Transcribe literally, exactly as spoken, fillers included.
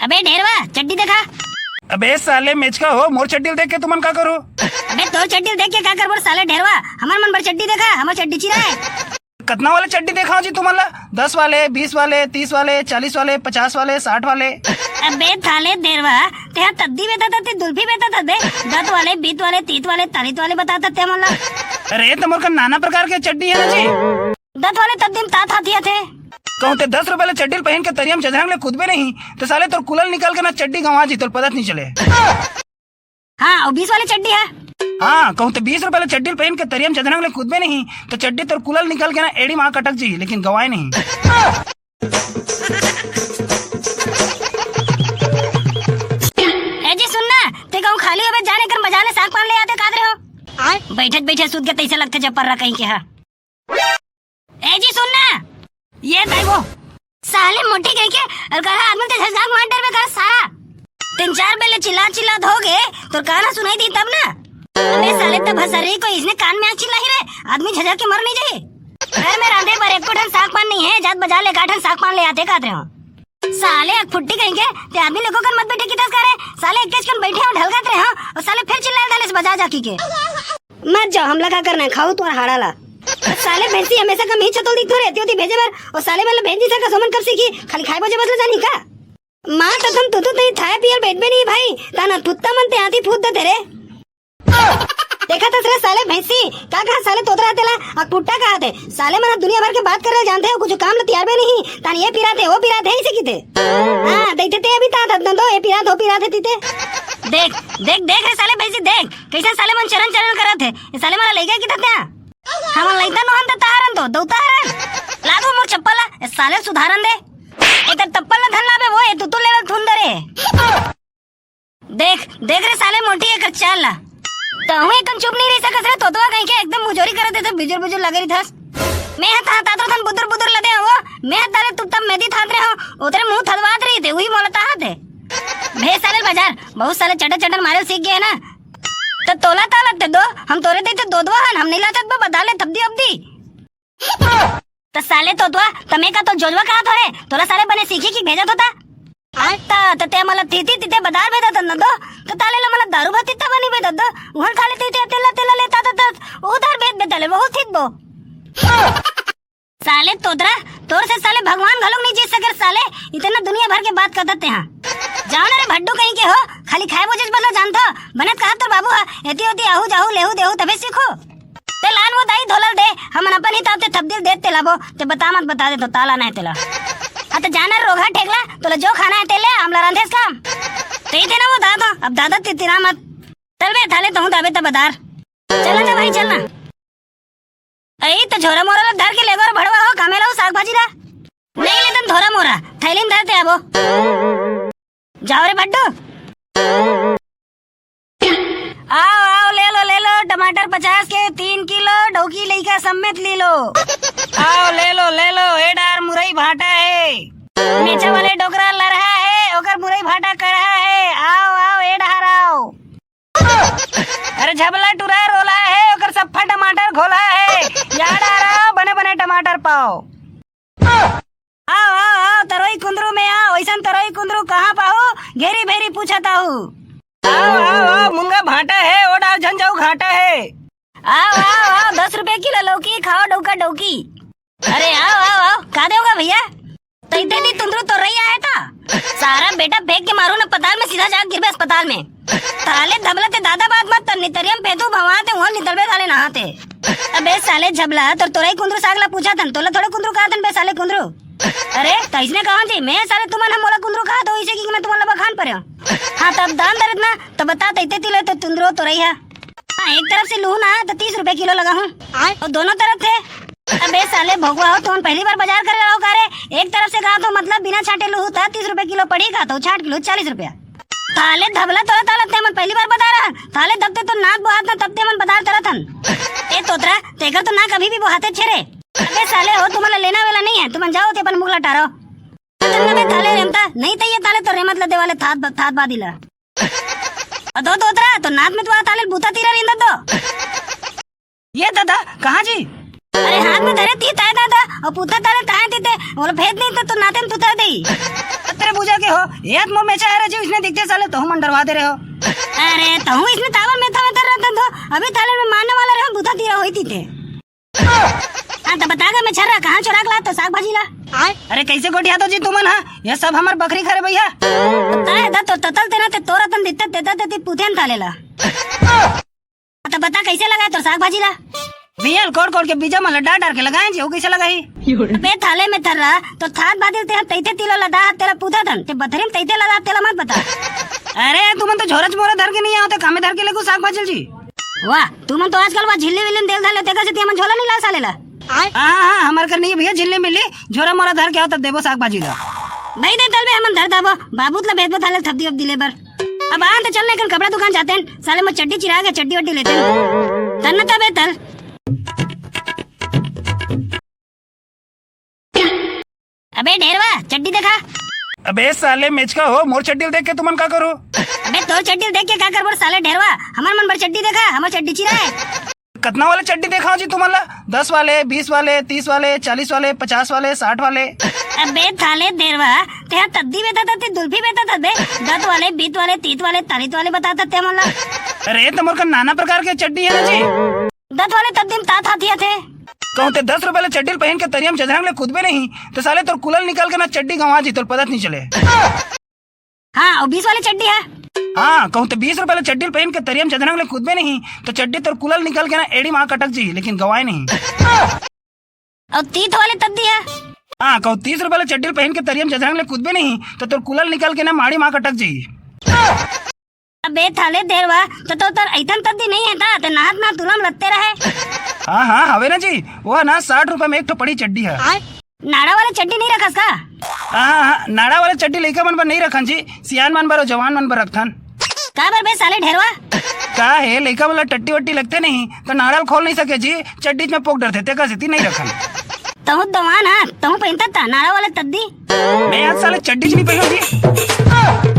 अबे ढेरवा, चड्डी देखा। अबे साले मेचका हो, मोर चड्डी ल देख के तुमन का करो? अबे तोर चड्डी ल देख के का करबो साले ढेरवा? हमर मन बर चड्डी देखा, हमर चड्डी चिरा है। कतना वाले चड्डी देखाओ जी तुमन ला? दस वाले, बीस वाले, तीस वाले, चालीस वाले, पचास वाले, साठ वाले। अबे थाले ढेरवा, तेहा तद्दी बेता था, ते दुल्फी बेता था बे। दत वाले, बीत वाले, तीत वाले, तालीत वाले बता था ते हमन ला। अरे, त मोर का नाना प्रकार के चड्डी है ना जी। दत वाले तद्दी म तात हाथी थे। कहूँ ते दस रुपए ले चड्डी ल पहन के तरिया म चदरंग ले कूदबे नहीं, तो साले तोर कुलल निकल के ना चड्डी गंवा जी, तोर पता नहीं चले। हाँ, अउ बीस वाले चड्डी है। हाँ, कहूँ ते बीस रुपए ले चड्डी ल पहन के तरिया म चदरंग ले कूदबे नहीं, तो चड्डी तोर कुलल निकल के ना एड़ी मा कटक जी, लेकिन गंवाए नहीं। ए जी सुन ना, ते कहूँ खाली होबे जाने कर मजा ले साग पान ले आते कादरे हो। बैठत बैठे सूत के तैसे लगते जब पर्रा कहीं के हा। ए जी सुन ना, ये भाई वो साले मोटी कहीं के अलकरहा आदमी ते झसगाक मार डरबे कर सारा। तीन चार बेले चिल्ला चिल्ला धोगे, तोर कान सुनाई दी तब ना। अबे साले तब हसरी को इसने कान में आग चिल्ला ही रे, आदमी झझक के मर नहीं जाए। घर में रांधे पर एक ठन साग पान नहीं है, जात बजार ले का ठन साग पान ले आते कादरे हो। साले अक फुट्टी कहीं के, ते आदमी लोगों कन मत बैठे कितस करे। साले एक कन बैठे हो ढलगत रहे हो, और साले फिर चिल्ला डाले इस बजा जाकी के। मत जाओ, हमला का करना है, खाओ तुम्हारा हाड़ा ला। साले भैंसी हमेशा कम ही छतोल दिखतो रहती होती भेजे बर, और साले मतलब भेज नहीं सका सोमन कब सीखी, खाली खाए बजे बस ले जानी का? माँ कसम, तू तो तई थाए पियल बैठबे नहीं भाई, ताना थुत्ता मन ते आती फूट दे तेरे। देखा तस रे साले भैंसी, का कहा साले तोतरा तेला, आ कुट्टा कहा थे। साले मन दुनिया भर के बात करे जानते हो, कुछ काम ल तियारबे नहीं, तान ये पिराते, वो पिराते, ऐसे किते। हाँ, देते ते अभी तात हद दो, ये पिरात हो, पिरात है तीते। देख, देख, देख रे साले भैंसी, देख, कैसे साले मन चरण चरण करत है। ये साले मन ले गए किते त्या? हमन लइता नोहन त तारन तो, दौता हरन। ला दो मोर चप्पल ला, ये साले सुधारन दे। ए तर चप्पल ला धन लाबे वो, ये तू तू लेवल थुन दे रे। देख, देख रे साले मोटी एकर चाल ला। तहूँ एकन चुप नहीं रह सकस रे, तोतवा कहीं के एकदम मुजोरी करत हे, तो बिजुर बिजुर लगे रही थस। मैं हत हाथ आतरो थन बुदुर बुदुर लदे हो, मैं हत ताले तुप तब मेदी थात रहे हो, उतरे मुंह थदवात रही थे, वही मोला ताहत है। भेज साले बजार, बहुत साले चटर चटर मारे सीख गए ना। तो तोला तालत ते दो, हम तोरे देते दो दो हन, हम नहीं लातत बो, बता ले थपदी अबदी। त साले तोतवा, तमे का तो जोजवा कहा थोरे, तोला साले बने सीखी की भेजत होता। आता, त ते मला तीती तीते बदार भेजत न दो, त ताले ला मला दारू भतीता बनी भेजत दो, उहन खाले तीते तेला तेला लेता त, त उधार भेज बे ताले, बहुत ठीक बो। साले तोतरा, तोर से साले भगवान घलोक नहीं जीत सके साले, इतना दुनिया भर के बात करत ते हाँ। जाओ ना रे भड्डू कहीं के हो, खाली खाए बोझे बदला जानता, बनत कहा तोर बाबू हा, एती ओती आहू जाहू लेहू देहू तबे सीखो। ते लान वो दाई धोलल दे, हमन अपन ही ताते थपदिल देत ते लाबो, ते बता मत बता दे तो ताला नहीं तेला। आ ते जाना रोघा ठेकला, तोला जो खाना है ते ले, आमला रांधेस काम। ते ही देना वो दादा, अब दादा तितिना मत। चल बे, थाले तहूँ दाबे तब दार। चल ना भाई, चल ना। अई तो झोरा मोरा ला धर के लेगो रे भड़वा हो, कामे लाओ साग भाजी ला। नहीं लेतन झोरा मोरा, थैली में धर ते आबो। जाओ रे भड्डू। आओ, आओ, ले लो, ले लो, टमाटर पचास के तीन किलो, डौकी लइका समेत ले लो। आओ, ले लो, ले लो, ए डार मुरई भाटा है। मेचा वाले डोकरा लरहा है, ओकर मुरई भाटा करहा है। आओ, आओ, ए डार आओ। अरे झबला टुरा रोला है, ओकर सफ्फा टमाटर घोला है। या डार आओ, बने बने टमाटर पाओ। आओ, आओ, आओ, तरोई कुंदरू में आओ, ऐसन तरोई कुंदरू कहाँ पाहू? घेरी भेरी पूछत आहू। आओ, आओ, आओ, मुंगा भाटा है, ओ डार झन जाऊ घाटा है। आओ, आओ, आओ, दस रुपए किलो लौकी, खाओ डौका डौकी। अरे आओ, आओ, आओ, का देगा भैया? तैते दी तुंदरू तो रही आया था। सारा बेटा फेंक के मारू ना पताल में, सीधा जा गिरबे अस्पताल में। ताले धबला ते दादा बात मत कर, नितरियम पेतू भवा ते वहाँ नितरबे साले नहाते। अबे साले झबला, तोर तोरई कुंदरू साग ला पूछा थन, तोला थोड़े कुंदरू कहा थन बे साले कुंदरू। अरे, त इसने कहा जी, मैं साले तुमन हम मोला कुंदरू कहा तो इसे कि मैं तुमन ला बखान पर हूँ। हाँ, तब दान दरद ना, तो बता तैते तिले तो तुंदरू तोरई है। हाँ, एक तरफ से लूहू ना, तो तीस रुपए किलो लगा हूँ। और दोनों तरफ थे। अबे साले भोगवा हो, तुमन पहली बार बाजार करे रहो का रे? एक तरफ से कहा तो मतलब बिना छाटे लूहू था, तीस रुपए किलो पड़ी का तो छाट किलो चालीस रुपया। ताले धबला तोरा ताला ते मन पहली बार बता रहा। ताले दबते तो नाक बोहात ना तबते मन बता तरत हन। ए तोतरा, तेकर तो नाक अभी भी बोहाते छे रे। अबे साले हो, तुम्हारा लेना वाला नहीं है, तुमन जाओ ते अपन मुगला टारो। तुमने बे ताले रेमता, नहीं तो ये ताले तो रेमत लदे वाले थात ब-, थात बादी ला। अदो तोतरा, तो नाक में तो ताले बूता तीरा रिंदा दो। ये दादा, कहाँ जी? अरे हाथ में धरे ती ताए दादा, और पूता ताले ताए ती ते, बोलो भेद नहीं तो, तो नाते में तुता दे। अरे बुझा के हो, ये हाथ मोर मेछा हरे जी, इसने दिखते साले तहु मन डरवा दे रहे हो। अरे तहु इसने तावर में था, में तर रहा था तो अभी थाले में मारने वाला रहे, बुता दिया होई थी ते। हाँ, तो बता दे, मैं छर्रा कहाँ चुरा के ला तो साग भाजी ला। अरे कैसे गोठिया दो जी तुमन, हाँ? ये सब हमर बकरी खरे भैया। अरे दा तो ततल तेना ते तोरा तन दित्ते ते दा ते ती पुथेन थाले ला। तो बता कैसे लगाए तोर साग भाजी ला? भैया कोड़ कोड़ के बीजा मन ला डार डार के लगाए जी, वो कैसे लगाई? बे थाले में थर्रा, तो थात बादिल ते हम तैते तिलो ला दा तेला पुथा थन, ते बथरी में तैते ला दा तेला मत बता। अरे तुमन तो झोरच मोरा धर के नहीं आओ, तो कामे धर के लेगो साग भाजी जी। वाह, तुमन तो आजकल वाह झिल्ली विल्ली में तेल धर लेते, कैसे तिमन झोला नहीं ला साले ला? हाँ, हाँ, हाँ, हमर कर नहीं भैया, झिल्ली मिल्ली, झोरा मोरा धर के आओ, तब देबो साग भाजी ला। भाई दे तल बे, हमन धर दाबो, बाबूत ला भेजबो थाले थपदी वपदी ले बर। अब आ तो चल ना, कल कपड़ा दुकान जाते हैं, साले मोर चड्डी चिरा के चड्डी वड्डी लेते हैं। तन्ना तबे तल। अबे ढेरवा, चड्डी देखा। अबे साले मेचका हो, मोर चड्डी देख के तुमन का करो? अबे तोर चड्डी देख के का करबो साले ढेरवा? हमर मन बर चड्डी देखा, हमर चड्डी चिरा है। कतना वाले चड्डी देखा जी तुमन ला? दस वाले, बीस वाले, तीस वाले, चालीस वाले, पचास वाले, साठ वाले। अबे थाले ढेरवा, ते हा तद्दी बेता था, ते दुल्फी बेता था बे। दत वाले, बीत वाले, तीत वाले, तारीत वाले बता था ते मन ला। अरे तो मोर का नाना प्रकार के चड्डी है ना जी। दत वाले तद्दी में तात हाथी थे। कहूँ ते दस रुपए ले चड्डी ल पहन के तरिया में जधरंग ले कूदबे नहीं, तो साले तोर कुलल निकल के ना चड्डी गंवा जी, तोर पता नहीं चले। हाँ, और बीस वाले चड्डी है। हाँ, कहूँ ते बीस रुपए ले चड्डी ल पहन के तरिया में जधरंग ले कूदबे नहीं, तो चड्डी तोर कुलल निकल के ना एड़ी माँ कटक जी, लेकिन गंवाए नहीं। और तीत वाले तद्दी है। हाँ, कहूँ तीस रुपए ले चड्डी ल पहन के तरिया में जधरंग ले कूदबे नहीं, तो तोर कुलल निकल के ना माड़ी माँ कटक जी। अबे थाले ढेरवा, तो, तो तोर ऐतन तद्दी नहीं है ता, ते नहात ना तुलम लत्ते रहे। हाँ, हाँ, हवे ना जी, वो है ना साठ रुपए में एक ठो पड़ी चड्डी है। नाड़ा वाले चड्डी नहीं रखस का? हाँ, हाँ, नाड़ा वाले चड्डी लइका मन बर नहीं रखन जी, सियान मन बर और जवान मन बर रखथन। का बर बे साले ढेरवा? का है, लइका मन ला टट्टी वट्टी लगते नहीं, तो नाड़ा ल खोल नहीं सके जी, चड्डी में पोक डरथे, तेकर सेती नहीं रखन। तहु दवान हा, तहु पहनता था नाड़ा वाले तद्दी। मैं आज साले चड्डी च नहीं पहनूं जी।